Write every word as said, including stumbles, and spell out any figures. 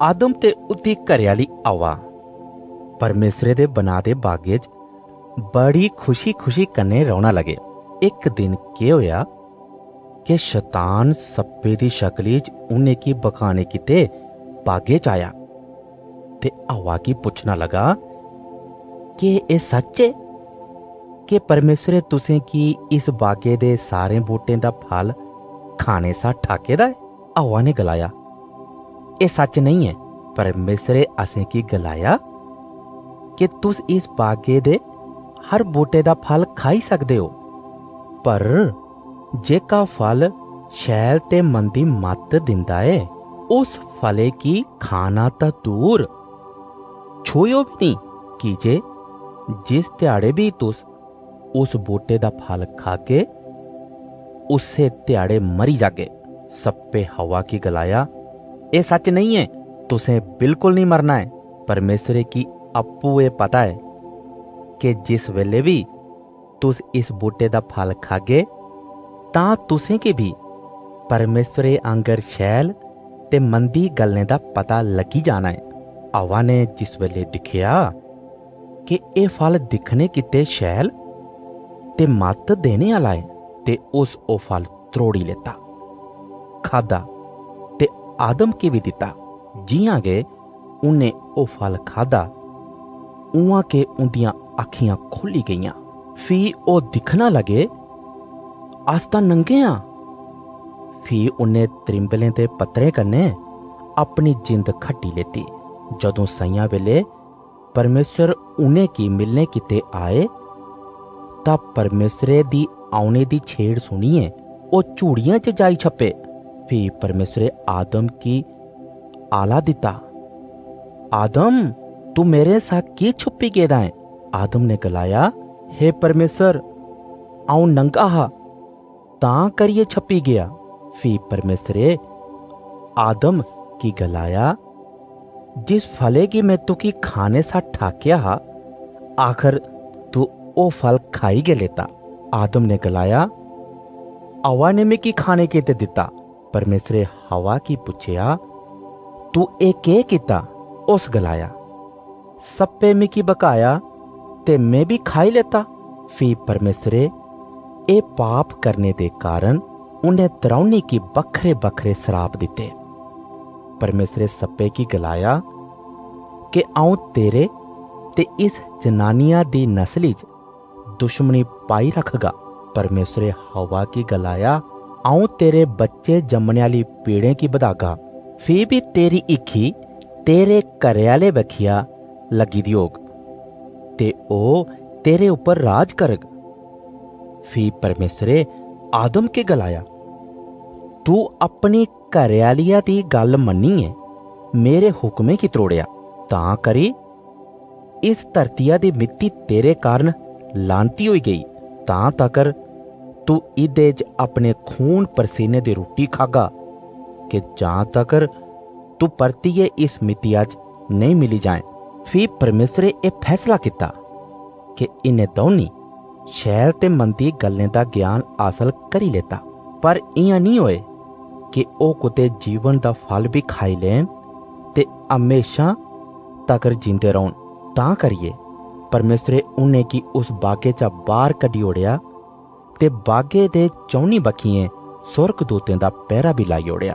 आदम ते उदी घरैआह्ली हव्वा परमेसरे दे बनाए दे बागे च बड़ी खुशी-खुशी कन्नै रौह्ना लगे। इक दिन केह् होआ कि शतान सप्पे दी शकली च उ'नेंगी बकाने कीते बागे च आया ते हव्वा गी पुच्छना लगा, "केह् एह् सच्च ऐ कि परमेसरे तुसेंगी इस बागे दे सारें बूटें दा फल खाने शा ठाके दा ऐ?" हव्वा ने गलाया, "एह् सच्च नेईं ऐ। परमेसरे असेंगी गलाया कि तुस इस बागे दे हर बूटे दा फल खाई सकदे ओ, पर जेह्का फल शैल ते मंदी मत्त दिंदा ऐ, उस फले गी खाना तां दूर, छूएओ बी नेईं, की जे जिस ध्याड़े बी तुस उस बूटे दा फल खागे, उस्सै ध्याड़े मरी जागे।" सप्पे हव्वा गी गलाया, "एह् सच्च नेईं ऐ, तुसें बिल्कुल नेईं मरना ऐ। परमेसरे गी अप्पू एह् पता ऐ कि जिस बेले बी तुस इस बूटे दा फल खागे, तां तुसेंगी बी परमेसरे आंगर शैल ते मंदी गल्लें दा पता लग्गी जाना ऐ।" हव्वा ने जिस बेले दिक्खेआ कि एह् फल दिक्खने कीते शैल ते मत्त देने आह्ला ऐ, ते उस ओह् फल त्रोड़ी लेता, खादा ते आदम गी बी दिता। जियां गै उन्हें ओह् फल खादा, उआं गै उंदियां अखियां खु'ल्ली गेइयां। फ्ही ओह् दिक्खना लगे, "अस तां नंगे आं।" फ्ही उन्हें त्रिंबलें दे पत्तरें कन्नै अपनी जिंद खट्टी लेती। जदूं स'ञां बेले परमेसर उनेंगी मिलने कीते आए, तां परमेसरे दी औने दी छेड़ सुनियै ओह् झुड़ियां च जाई छप्पे। फ्ही परमेसरे आदम गी आला दिता, "आदम, तू मेरे शा की छुप्पी गेदा ऐं?" आदम ने गलाया, "हे परमेसर, अऊं नंगा हा, तां करियै छप्पी गेआ।" फ्ही परमेसरे आदम गी गलाया, "जिस फले गी मैं तुगी खाने शा ठाकेआ हा, आखर तू ओह् फल खाई गै लेता।" आदम ने गलाया, "हव्वा ने मिगी खाने कीते दिता।" परमेसरे हव्वा गी पुच्छेआ, "तू एह् केह् कीता?" उस गलाया, "सप्पे मिगी बकाया ते में बी खाई लेता।" फ्ही परमेसरे एह् पाप करने दे कारण उन्हें त्रौनी गी बक्खरे-बक्खरे सराप दिते। परमेसरे सप्पे गी गलाया कि अऊं तेरे ते इस जनानिया दी नस्ली च दुश्मनी पाई रखगा। परमेसरे हव्वा गी गलाया, "अऊं तेरे बच्चे जम्मने आह्ली पीड़ें गी बधागा।" फ्ही बी तेरी हिक्खी तेरे घरै आह्ले बक्खिया लग्गी दी होग ते ओह् तेरे उप्पर राज करग। फ्ही परमेसरे आदम गी गलाया, "तू अपनी घरै आह्लिया दी गल्ल मन्नियै मेरे हुकमें गी त्रोड़ेआ, तां करी इस धरतिया दी मित्ती तेरे कारण लानती होई गेई। तां तकर तू इदे च अपने खून परसीने दी रुट्टी खागा, कि जां तकर तू परतियै इस मित्तिया च नेईं मिली जाएं।" फ्ही परमेसरे एह् फैसला कीता कि इन्हें दौनी शैल ते मंदी गल्लें दा ज्ञान हासल करी लेता, पर इयां निं होए कि ओह् कुतै जीवन दा फल बी खाई लैन ते हमेशा तकर जींदे रौह्न। तां करियै परमेसरे उ'नेंगी उस बागै चा बाह्र कड्ढी ओड़ेआ ते बागै दे चौनी बक्खियें सुर्गदूतें दा पैरा बी लाई ओड़ेआ।